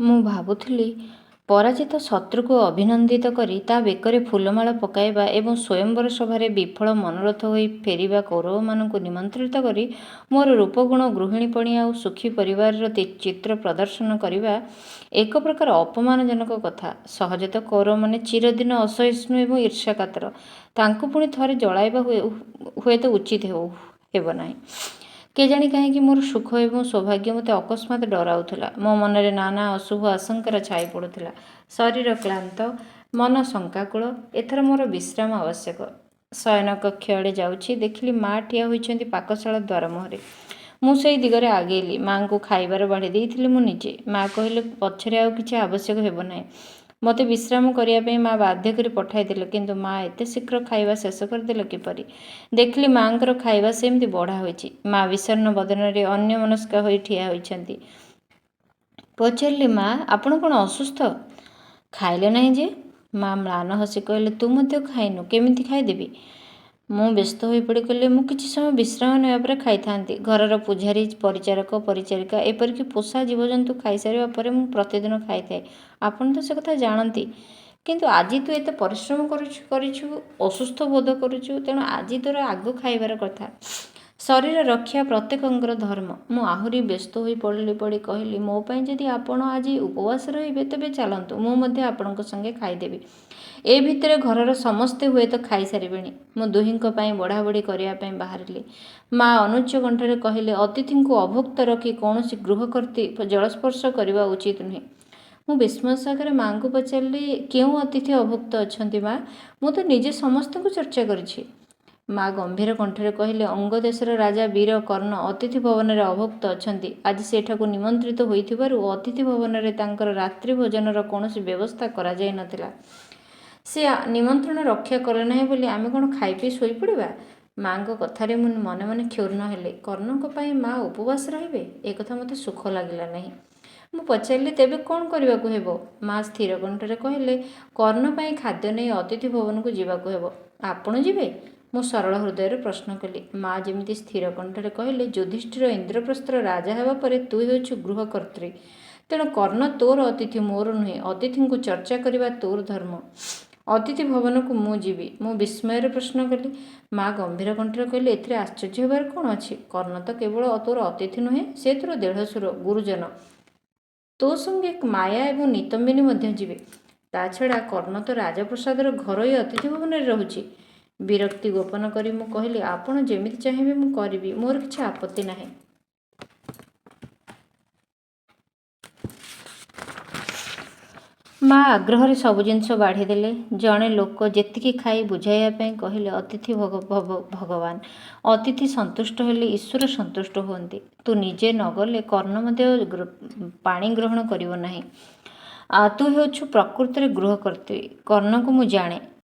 ମୁଁ ଭାବୁଥିଲି, ପରାଜିତ ଶତ୍ରୁକୁ ଅଭିନନ୍ଦିତ କରି ତା ବେକରେ ଫୁଲମାଳ ପକାଇବା ଏବଂ ସ୍ୱୟଂବର ସଭାରେ ବିଫଳ ମନୋରଥ ହୋଇ ଫେରିବା କୌରବମାନଙ୍କୁ ନିମନ୍ତ୍ରିତ କରି ମୋର ରୂପଗୁଣ, ଗୃହିଣୀପଣିଆ ଓ ସୁଖୀ ପରିବାରର ଚିତ୍ର ପ୍ରଦର୍ଶନ କରିବା ଏକ ପ୍ରକାର ଅପମାନଜନକ କଥା। ସହଜେ ତ କୌରବମାନେ ଚିରଦିନ ଅସହିଷ୍ଣୁ ଏବଂ ଈର୍ଷାକାତର। ତାଙ୍କୁ ପୁଣି ଥରେ ଜଳାଇବା ହୁଏତ ଉଚିତ ହେବ ନାହିଁ। କେଜାଣି କାହିଁକି ମୋର ସୁଖ ଏବଂ ସୌଭାଗ୍ୟ ମୋତେ ଅକସ୍ମାତ୍ ଡରାଉଥିଲା। ମୋ ମନରେ ନାନା ଅଶୁଭ ଆଶଙ୍କାର ଛାଇ ପଡ଼ୁଥିଲା। ଶରୀର କ୍ଳାନ୍ତ, ମନ ଶଙ୍କାକୁଳ। ଏଥର ମୋର ବିଶ୍ରାମ ଆବଶ୍ୟକ। ଶୟନ କକ୍ଷ ଆଡ଼େ ଯାଉଛି, ଦେଖିଲି ମା ଠିଆ ହୋଇଛନ୍ତି ପାକଶାଳା ଦ୍ୱାର ମୁହଁରେ। ମୁଁ ସେଇ ଦିଗରେ ଆଗେଇଲି। ମା'ଙ୍କୁ ଖାଇବାର ବାଢ଼ି ଦେଇଥିଲି ମୁଁ ନିଜେ। ମା କହିଲେ, ପଛରେ ଆଉ କିଛି ଆବଶ୍ୟକ ହେବ ନାହିଁ। ମୋତେ ବିଶ୍ରାମ କରିବା ପାଇଁ ମା ବାଧ୍ୟ କରି ପଠାଇଦେଲେ। କିନ୍ତୁ ମା ଏତେ ଶୀଘ୍ର ଖାଇବା ଶେଷ କରିଦେଲେ କିପରି? ଦେଖିଲି ମା'ଙ୍କର ଖାଇବା ସେମିତି ବଢ଼ା ହୋଇଛି। ମା ବିଷଣ୍ଣ ବଦନରେ ଅନ୍ୟମନସ୍କା ହୋଇ ଠିଆ ହୋଇଛନ୍ତି। ପଚାରିଲି, ମା, ଆପଣ କ'ଣ ଅସୁସ୍ଥ? ଖାଇଲେ ନାହିଁ ଯେ? ମା ମ୍ଳାନ ହସି କହିଲେ, ତୁ ମଧ୍ୟ ଖାଇନୁ, କେମିତି ଖାଇଦେବି? ମୁଁ ବ୍ୟସ୍ତ ହୋଇପଡ଼ି କହିଲି, ମୁଁ କିଛି ସମୟ ବିଶ୍ରାମ ନେବା ପରେ ଖାଇଥାନ୍ତି। ଘରର ପୂଝାରୀ, ପରିଚାରକ, ପରିଚାରିକା, ଏପରିକି ପୋଷା ଜୀବଜନ୍ତୁ ଖାଇସାରିବା ପରେ ମୁଁ ପ୍ରତିଦିନ ଖାଇଥାଏ। ଆପଣ ତ ସେ କଥା ଜାଣନ୍ତି। କିନ୍ତୁ ଆଜି ତୁ ଏତେ ପରିଶ୍ରମ କରିଛୁ, ଅସୁସ୍ଥ ବୋଧ କରୁଛୁ, ତେଣୁ ଆଜି ତୋର ଆଗ ଖାଇବାର କଥା। ଶରୀର ରକ୍ଷା ପ୍ରତ୍ୟେକଙ୍କର ଧର୍ମ। ମୁଁ ଆହୁରି ବ୍ୟସ୍ତ ହୋଇ ପଡ଼ି କହିଲି, ମୋ ପାଇଁ ଯଦି ଆପଣ ଆଜି ଉପବାସ ରହିବେ ତେବେ ଚାଲନ୍ତୁ, ମୁଁ ମଧ୍ୟ ଆପଣଙ୍କ ସଙ୍ଗେ ଖାଇଦେବି। ଏ ଭିତରେ ଘରର ସମସ୍ତେ ହୁଏତ ଖାଇସାରିବେଣି। ମୁଁ ଦୁହିଁଙ୍କ ପାଇଁ ବଢ଼ାବଢ଼ି କରିବା ପାଇଁ ବାହାରିଲି। ମା ଅନୁଚ୍ଚ କଣ୍ଠରେ କହିଲେ, ଅତିଥିଙ୍କୁ ଅଭୁକ୍ତ ରଖି କୌଣସି ଗୃହକର୍ତ୍ତୀ ଜଳସ୍ପର୍ଶ କରିବା ଉଚିତ ନୁହେଁ। ମୁଁ ବିସ୍ମୟ ସହକାରେ ମା'ଙ୍କୁ ପଚାରିଲି, କେଉଁ ଅତିଥି ଅଭୁକ୍ତ ଅଛନ୍ତି ମା? ମୁଁ ତ ନିଜେ ସମସ୍ତଙ୍କୁ ଚର୍ଚ୍ଚା କରିଛି। ମା ଗମ୍ଭୀର କଣ୍ଠରେ କହିଲେ, ଅଙ୍ଗଦେଶର ରାଜା ବୀର କର୍ଣ୍ଣ ଅତିଥି ଭବନରେ ଅଭୁକ୍ତ ଅଛନ୍ତି। ଆଜି ସେଠାକୁ ନିମନ୍ତ୍ରିତ ହୋଇଥିବାରୁ ଅତିଥି ଭବନରେ ତାଙ୍କର ରାତ୍ରି ଭୋଜନର କୌଣସି ବ୍ୟବସ୍ଥା କରାଯାଇ ନଥିଲା। ସେ ନିମନ୍ତ୍ରଣ ରକ୍ଷା କଲେ ନାହିଁ ବୋଲି ଆମେ କ'ଣ ଖାଇ ପିଇ ଶୋଇପଡ଼ିବା? ମା'ଙ୍କ କଥାରେ ମୁଁ ମନେ ମନେ କ୍ଷୁଣ୍ଣ ହେଲି। କର୍ଣ୍ଣଙ୍କ ପାଇଁ ମା ଉପବାସ ରହିବେ, ଏକଥା ମୋତେ ସୁଖ ଲାଗିଲା ନାହିଁ। ମୁଁ ପଚାରିଲି, ତେବେ କ'ଣ କରିବାକୁ ହେବ? ମା ସ୍ଥିର କଣ୍ଠରେ କହିଲେ, କର୍ଣ୍ଣ ପାଇଁ ଖାଦ୍ୟ ନେଇ ଅତିଥି ଭବନକୁ ଯିବାକୁ ହେବ। ଆପଣ ଯିବେ? ମୁଁ ସରଳ ହୃଦୟରେ ପ୍ରଶ୍ନ କଲି। ମା ଯେମିତି ସ୍ଥିର କଣ୍ଠରେ କହିଲେ, ଯୁଧିଷ୍ଠିର ଇନ୍ଦ୍ରପ୍ରସ୍ଥର ରାଜା ହେବା ପରେ ତୁ ହେଉଛୁ ଗୃହକର୍ତ୍ରୀ। ତେଣୁ କର୍ଣ୍ଣ ତୋର ଅତିଥି, ମୋର ନୁହେଁ। ଅତିଥିଙ୍କୁ ଚର୍ଚ୍ଚା କରିବା ତୋର ଧର୍ମ। ଅତିଥି ଭବନକୁ ମୁଁ ଯିବି? ମୁଁ ବିସ୍ମୟରେ ପ୍ରଶ୍ନ କଲି। ମା ଗମ୍ଭୀର କଣ୍ଠରେ କହିଲେ, ଏଥିରେ ଆଶ୍ଚର୍ଯ୍ୟ ହେବାର କ'ଣ ଅଛି? କର୍ଣ୍ଣ ତ କେବଳ ତୋର ଅତିଥି ନୁହେଁ, ସେ ତୋର ଦେଢ଼ଶୁର, ଗୁରୁଜନ। ତୋ ସଙ୍ଗେ ମାୟା ଏବଂ ନିତମ୍ବିନୀ ମଧ୍ୟ ଯିବେ। ତା ଛଡ଼ା କର୍ଣ୍ଣ ତ ରାଜପ୍ରସାଦର ଘରୋଇ ଅତିଥି ଭବନରେ ରହୁଛି। ବିରକ୍ତି ଗୋପନ କରି ମୁଁ କହିଲି, ଆପଣ ଯେମିତି ଚାହିଁବେ ମୁଁ କରିବି, ମୋର କିଛି ଆପତ୍ତି ନାହିଁ। ମା ଆଗ୍ରହରେ ସବୁ ଜିନିଷ ବାଢ଼ିଦେଲେ। ଜଣେ ଲୋକ ଯେତିକି ଖାଇ ବୁଝାଇବା ପାଇଁ କହିଲେ, ଅତିଥି ଭଗବାନ। ଅତିଥି ସନ୍ତୁଷ୍ଟ ହେଲେ ଈଶ୍ୱର ସନ୍ତୁଷ୍ଟ ହୁଅନ୍ତି। ତୁ ନିଜେ ନଗଲେ କର୍ଣ୍ଣ ମଧ୍ୟ ପାଣି ଗ୍ରହଣ କରିବ ନାହିଁ। ତୁ ହେଉଛୁ ପ୍ରକୃତରେ ଗୃହକର୍ତ୍ତୀ। କର୍ଣ୍ଣକୁ ମୁଁ ଜାଣେ।